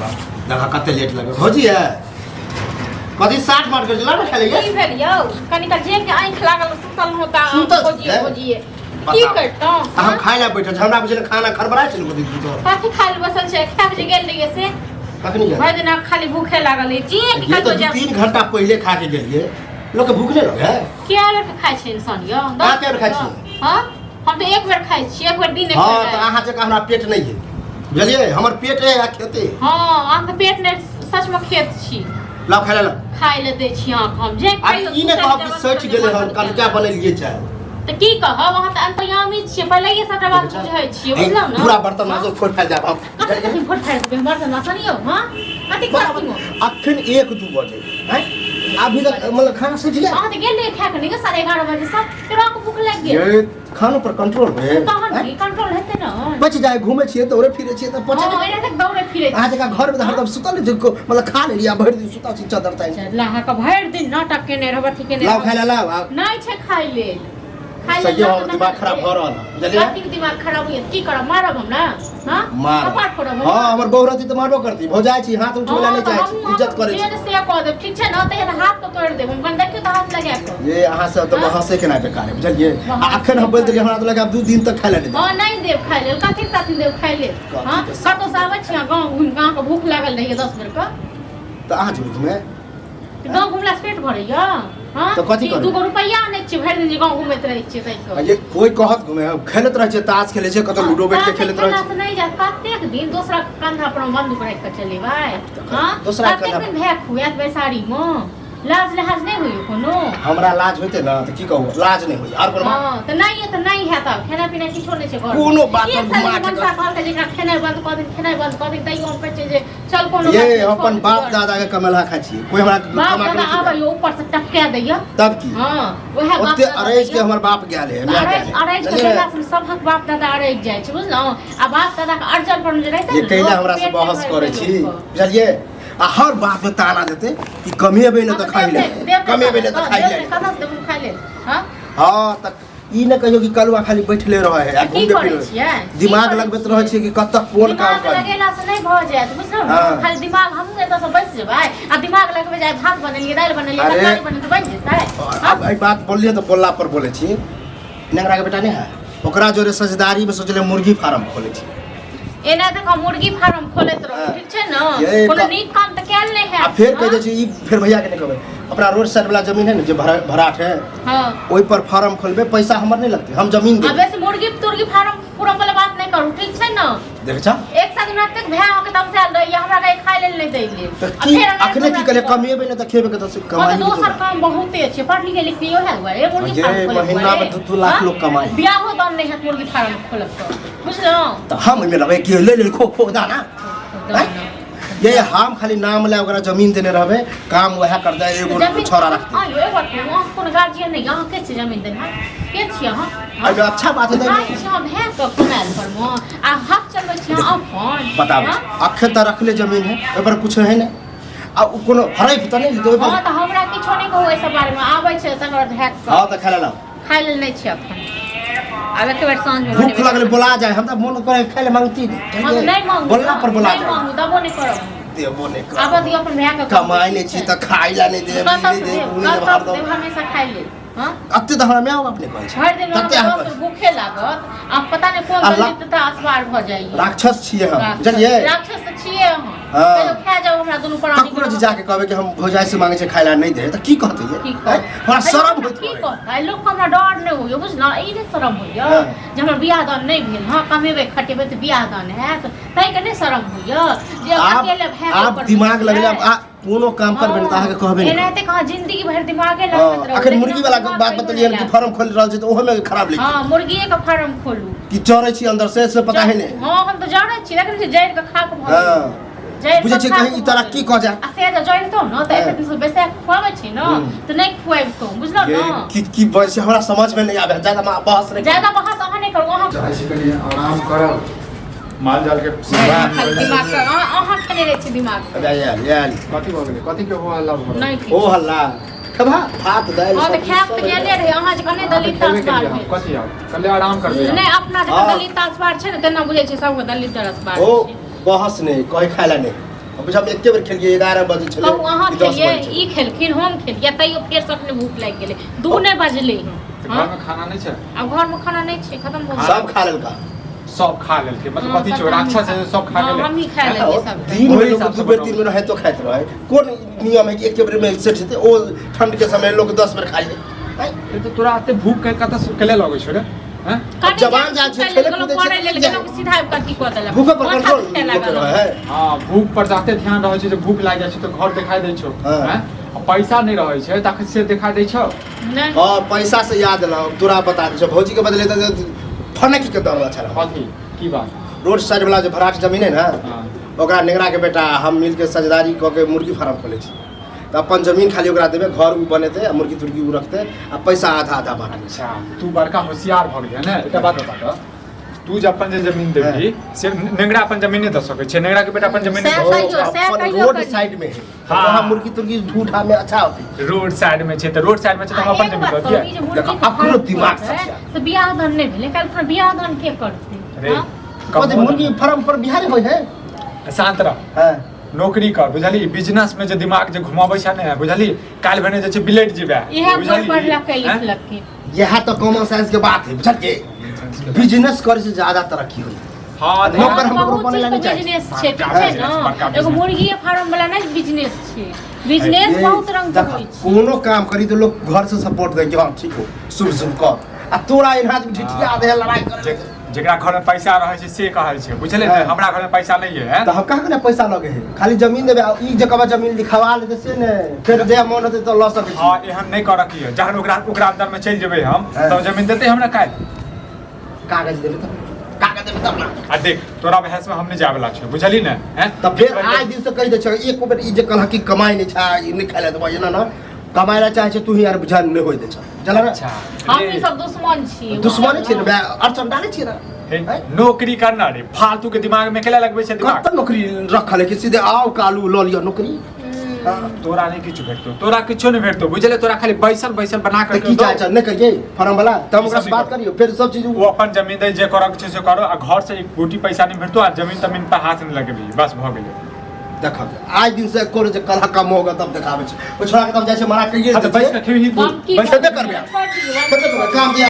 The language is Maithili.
बाप, देखा कते लेट लगे भौजी है कथी 60 मार कर ला ना खाले की भेल यौ कनिका जे के आँखि लागल सुतल हो त सुतल खोजिए छियै? खोजिए की बताउ। करतौं आ हम खाय ला बैठल छी हमरा बुझल खाना खड़बड़ा छै ने कथी तो कथी खाय लए बसल छै खा के जे गेल रहियै से कखनी गेल भरि दिना खाली भूखे लागल है जे के ये तो कतौ दू जायब तीन घंटा पहिले खा के गेलिए लोग के भूख नहीं लगे है कए बेर के खाइ छै इंसान यौ अहाँ कए बेर खाइ छियै? हँ हम तऽ एक बेर खाइ छियै एक बेर दिन एक हाँ बेर तो राति। अहाँ जकाँ हमरा पेट नहीं है बुझलिए हमर पेट है आ खेते हँ अहाँके पेट नहि सचमे खेत छी लाओ खाय ला लाओ। खाइ लए दै छी अहाँके हम जे आ खाइयो ई नहि कहब कि सठि गेलै हन कलका बनेलिए चाहे तऽ की कहब अहाँ तऽ अंतर्यामी छियै पहिले सबटा बात बुझै छियै बुझलहुँ ने पूरा बर्तन माजो फोड़ फाड़ि जायब हम कथी कथी फोड़ फाड़ि देबै बर्तन बासन यौ हँ कथी करथिन अखन 1-2 बजे हैं अभी तक मतलब खाना सठि गेल अहाँ तऽ गेल रहियै खाए कऽ नहि 11:30 बजे सब फेर अहाँके भूख लागि गेल ये खानो पर कंट्रोल होए तहन की कंट्रोल हेतै ने बच जाए घूमे छियै दौड़े फिरे छियै तऽ पचे हँ एना तक दौड़े फिरे अहाँ जकाँ घरमे तऽ हरदम सुतल रहै छी, मतलब खा लेलियै आ भरि दिन सुतल छी चदर तानि लहा कऽ भरि दिन नाटक केने रहब अथी केने लाओ रहब। खाय ला लाओ आ नहि छै खाइ लेल खाइ लेल सही ना हमर तऽ दिमाग नहि खराब भऽ रहल है बुझलियै कथीके दिमाग खराब होइए की करब मारब हमरा हँ मार कपार फोड़ब हँ हमरा? हमर बहू रहती तऽ मारबो करती भौजाइ छी हाथ उठबै ला हँ, नहि तऽ चाहै छी हमहूँ इज्जत करै छी जेन से कऽ देब ठीक छै ने तऽ हाथ के तोड़ि देब हम कनि देखियौ तऽ हाथ लगा कऽ ये अहाँ सब तऽ हँ? बहसे केना बेकार है बुझलियै आ बहस अखन हम बोलि देलियै हमरा तऽ लगे आब 2 दिन तक खाय ला नहि देब हँ नहि देब खाइ लेल कथी साथी देब खाइ लेल कथी हँ के साथी? कतौ से आबै छी अहाँ गाँव घुमि कऽ अहाँके भूख लागल रहैए 10 बेर कऽ तऽ अहाँ जेबै घुमे तऽ गाँव घुमला से पेट भरैया हँ तऽ कथी ई करबै? दूगो रुपैआ आनै छियै भरि दिन जे गाँव घुमैत रहै छियै ताहि आ ये कोई कहत घुमे हम खेलैत रहै छियै ताश खेलै छियै कतौ लूडो बैठ के खेलैत रहै छियै से नहि जायत कतेक दिन दोसरा के कंधा पर बंदूक राखि कऽ चलेबै हँ दोसरा के कतेक कंधा दिन भए खुआत बैसारी मे लाज लिहाज नहि होइए कोनो हमरा लाज होइते ने तऽ की कहू लाज नहि होइए आर कोनो बात हँ तऽ नहि तऽ नहि हैत आब खेनाइ पिनाइ किछो नहि छै घर कोनो बात पर एक साल घुमा के मनसा कहलकै जे एकरा खेनाइ बंद कऽ दे खेनाइ बंद कऽ दे तैयो हम कहै छियै जे चल कोनो ये बात नहि, हम अपन छोड़ बाप दे। दादा के कमेलहा खाइ छियै कोई हमरा बाप कमा के दादा नहि आबै खिलाए। ऊपर से टपका दैया तब की हँ वएह बाप ओते दादा अरैज के दैया। हमर बाप गेल है माय गेल अरैज है अरैज के बुझलियै? गेला से सबहक बाप दादा अरैज जाइ छै बुझलहुँ आ बाप दादा के अर्जन पर जे रहितै ये ने कैला लोक, हमरा से पेट नहि बहस करै भरितै छी लोकके। बुझलियै आ हर बात में ताना देते कि कमेबै ने तऽ खाइ ले कमेबै ने तऽ खाइ ले कतऽ से देबै खाइ ले हँ हँ तऽ ई नहि कहियो कि कलुआ खाली बैठले रहै है आ की घूमते करै फिरे छियै? की दिमाग करै लगबैत रहै छियै कि कतऽ कोन काम दिमाग करी लगेला से नहि भऽ जायत बुझलहुँ ने हँ। खाली दिमाग हमहूँ एतऽ से बैस जेबै आ दिमाग लगबै जाय भात बनेलियै दालि बनेलियै अरे। तरकारी बनेलियै तऽ बनि जेतै और अब एहि बात बोललियै तऽ बोलला पर बोलै छी नेंगरा के बेटा नहि है ओकरा जोरे सजदारी में सोचले मुर्गी फार्म खोले छी एना तऽ हम मुर्गी फार्म खोलैत रहू हँ। ठीक छै ने ये कोनो क- नीक काम तऽ कयल नहि आ हैत फेर कहि दै छी ई फेर भैया के नहि कहबै अपना रोड साइड वाला जमीन है ने जे भराठ है हँ ओहि पर फार्म खोलबै पैसा हमर नहि लगतै हम जमीन आ देबै बेसी मुर्गी तुर्गी फार्म पुरम वाला बात नहि करू ठीक छै ने देख छा एक साथ हमरा तक भए अहाँके तमसायल रहैया हमरा कहीं खाय लेल नहि दै लेल तऽ आ की फेर हमरा अखने की कहलियै कमेबै नहि तऽ खेबै कतऽ से हँ कमाइ तऽ दोसर काम बहुते छै पढ़ लिखे लिखलियो है दुआरे मुर्गी ये फार्म खोले महीना में 2-2 लाख लोग कमाइ। बियाहो दान नहि हैत मुर्गी फार्म खोलब तऽ बुझलहुँ तऽ हम ओहिमे रहबै कि ले ले खो खो दाना दाना। ये हम खाली नाम ले ओकरा जमीन देने रहबै काम वएह करतै एगो जमीन छोरा रखतै आयो एक बात कहू अहाँ कोनो गार्जियन नहि अहाँ के छी जमीन देने के छी अहाँ अरे अच्छा बात है भाई छी अहाँ भए कऽ कमायल पर मे आ हाथ चलबै छी अहाँ अपन बताबै हाँ? अखन तऽ रखले जमीन है ओहि पर कुछ है नहि आ उ कोनो हरैफ तऽ नहि लेतै ओहि हँ पर तऽ हमरा किछो नहि कहू एहि सब बारेमे आबै छै तकर बाद हैक कऽ हँ तऽ खाय ला खाय लेल नहि छै अखन आब एक बेर साँझमे भूख बनेबै। लगले बोला जाए हम तऽ मोन करे खाय ले मांगती नहि हम नहि मांगू बोलला पर बोला नहि जाए मांगू दबो नहि करब देबो नहि आब करब दियौ अपन भैया के कमाइ नहि छी तऽ खाय ला नहि देब कतऽ ई से नहि देब देब उ नहि देब कतऽ से हरदम देब हमेशा खाय लेल हाँ अते तऽ हमरा माय बाप नहि कहै छै भरि दिन तते हमरा अहाँ दस बेर भूखे लागत आ पता नहि कोन आ ला- दलित तऽ असवार भऽ जाइए राक्षस छियै हम बुझलियै राक्षस तऽ छियै अहाँ हाँ। कहियो खा जाउ हमरा दुनू प्राणी ककरो जे जाके कहबै कि हम भौजाइ से मांगे छै खाय ला नहि दे तऽ की कहतै ये की आँय? हमरा शरम होइत की रहै। कहतै लोक के हमरा डर नहि होइए बुझलहुँ ई नहि शरम होइए हाँ। जे हमर बियाह दान नहि भेल हँ कमेबै खटेबै तऽ बियाह दान हैत ताहिके नहि शरम होइए जे आब अकेले भए कऽ आब ऊपर दिमाग लगले बैठबै। आ कोनो काम करबै ने तऽ अहाँके कहबे नहि एनाहिते कहाँ जिंदगी भरि दिमागे हँ, लगबैत रहू अखन लेकिन मुर्गी वाला दिमाग बात कहियो बतेलियै नहि कि लागत। फार्म खोलि रहल छै तऽ ओहोमे खराब लागि हँ मुर्गिए के फार्म खोलू कि चढ़ै छी अंदर से से पता है नहि हँ हम तऽ जरै छी देखै छी जरि कऽ खाक भऽ हँ गेल। जरि बुझै कऽ छियै खाक कहीं ई भऽ तरह गेल। की कह जाए आ से जे जरितौ ने तऽ हँ। एते दिन से बैसा कऽ खुआबै छी ने हूँ। तऽ नहि खुआबितौ बुझलौ ये ने की की बजै छै हमरा समझ में नहीं आबै है ज्यादा बहस नहीं ज्यादा बहस अहाँ नहि करू अहाँ चाहै छी कनि आराम करब माल जाल के खाली दिमाग के- अहाँ अहाँ खेने रहै छी दिमाग अब आयल आयल कथी भऽ गेलै कथी के हो हल्ला भऽ रहल? नहि ओ हल्ला खेबा भात दालि हँ तऽ सब्जी खायब सब तऽ गेले रहै अहाँ जे कहने दलित खेबे असवार केलियै हम, भेल कथी आब कल्हे आराम करबै नहि अपना जखन हँ। दलित असवार छै ने तेना बुझै छै सबके दलित असवार ओ छै बहस नहीं कहीं खाय ला नहीं बुझा हम एके बेर खेलियै 11 बजे छलै कहू अहाँ कि 10 खेलियै बजे छलै। ई खेलखिन हम खेलियै तैयो फेर से अखने भूख लागि गेलै 2 नहि बजलै हँ। तऽ घरमे खाना नहि छै? आब घरमे खाना नहि छै, खतम भऽ गेल। सब खा लेलका। सब खा लेलकै मतलब हँ, कथी छौ सबटा राक्षस है सब खा हँ, गेलै। हमही खा लेलियै सब। दिन में ओहि लोग हिसाब से 2 बेर बनाउ। 3 बेर हेतो खाइत रहे। कोन नियम है कि एके बेर में सेट जेतै? ओ ठंड के समय लोग 10 बेर खाइ है। ई तऽ तोरा एते भूख के कतऽ से केले लगै छौ रे? हैं? कनि जवान जान छै, खेले खेले गेलहुँ, कूदै छै, पढ़ै लेल जाय। गेलहुँ, सीधा आबि कऽ अथी कऽ देलक। भूख पर माथा कंट्रोल दुखाए लोक लागल। रहे है। हाँ, भूख पर जाते ध्यान रहै छै जे भूख लागि जाइ छै तऽ घर देखाई दै छौ। हाँ। हैं? आ पैसा नहि रहै छै तखन से देखाई दै छौ। नहि। हाँ, पैसा से याद एलौ, तोरा बता दै छौ, भौजी के बदले तऽ फनकि के दौड़ल छल। कथी की बात? रोड साइड वाला जे भराट जमीन है ना, हाँ। ओकरा नेंगरा के बेटा हम मिल के सजदारी कऽ के मुर्गी फार्म खोले छी। तऽ अपन जमीन खाली ओकरा देबै, घर उ बनेतै आ मुर्गी तुर्गी उ रखतै आ पैसा आधा आधा बाँटबै। अच्छा, तू बड़का होशियार भऽ गेलै ने। एकटा बात बता तऽ, तू जे अपन जे जमीन देबही से नेंगरा अपन जमीन नहि दऽ सकै छै? नेंगरा के बेटा अपन जमीन नहि सएह दऽ कहियौ, सएह अपन कहियौ रोड कनि। साइड में है। हाँ। वहाँ मुर्गी तुर्गी ढूंढा में अच्छा होती। रोड साइड में छै तऽ रोड साइड में छै तऽ हम आ अपन एक जमीन बात दऽ कहू, दियै। ई जे मुर्गी देखो, के अपनो फार्म दिमाग खोलतै, सठिया। से बियाह दान नहि भेलै, काल्हि खुना बियाह दान के करतै? रे, हाँ? कथी मुर्गी फार्म पर बिहारी होइ है? शांत रह। हाँ। नौकरी कर, बुझली? बिजनेस में जे दिमाग जे घुमाबै छै ने, बुझली, काल्हि भने जे छै बिलट जेबै। इएह बुझली? पढ़लकै हैं? लिखलकै। यह तो कॉमन सेंस के बात है, बुझलिए? बिजनेस करे से ज्यादा तरक्की होई। हाँ, नौकर हाँ, हम ककरो बहुत बनै ला चीज नहि के चाहै छी। बिजनेस छै, ठीक बड़का छै बिजनेस, ने? बड़का एगो बिजनेस। मुर्गिए फार्म वाला नहि बिजनेस छै, बिजनेस बहुत रंग के देखा, होइ छै। कोनो काम करी तो लोग घर से सपोर्ट दे कि हाँ ठीक हो, शुभ शुभ कर। आ तोरा एना आदमी ठिठिया दे लड़ाई करे। जेकरा घर में पैसा रहै छै से कहै छै, बुझले ने? हाँ। हमरा घर में पैसा नहीं है। तऽ हम कहाँ ने पैसा लगे है, खाली जमीन देबै आ ई जे कहबै जमीन लिखवा लेतै से ने, फेर जे मन होतै तऽ लऽ सकै छी। हाँ, एहन नहि करऽ की है, जहन ओकरा ओकरा अंदर में चलि जेबै हम हाँ। तब जमीन देतै हमरा काल्हि। कागज देबै तब, कागज देबै तब ना। आ देख, तोरा बहस में हम नहि जाय वाला छियौ, बुझली ने? हैं? तऽ फेर आइ दिन से कहि दै छै, एको बेर ई जे कहलक कि कमाइ नहि छै, ई नहि खाइ लए देबौ, एना ना कमाइ लए चाहै छै तू ही यार, बुझा नहि होइ दै छै, चल ने। अच्छा, हम रे, ई सब दुश्मन छियै। दुश्मनी छियै ने, अड़चन डालै छियै ने। हे, नौकरी करना रे, फालतू के दिमाग में केला लगबै छै दिमाग? कतऽ नौकरी रखल है कि सीधे आओ कालू लऽ लिअ नौकरी? हाँ। तोरा नहि किछु भेटतौ, तोरा किछो नहि भेटतौ, बुझले? तोरा खाली बैसल बैसल बना तऽ के की चाहै छ? नहि करियै फार्म वाला तऽ हम ओकरा से बात करियौ फेर सब चीज। ओ अपन जमीन दै, जे करऽ के छै से करो आ घर से एक गोटी पैसा नहि भेटतौ आ जमीन तमीन पर हाथ नहि लगेबही, बस भऽ गेलै। देख, आइ दिन से एको जे कलह कम होगा तब देखाबै छै। ओ छोड़ा के तब जाइ छै मना करियै हाँ, तऽ दै बैस छियै। के खेबही तू। हम की बैस खेबे करबै। छोड़ि दियौ। खेबे करबै, काम दिया।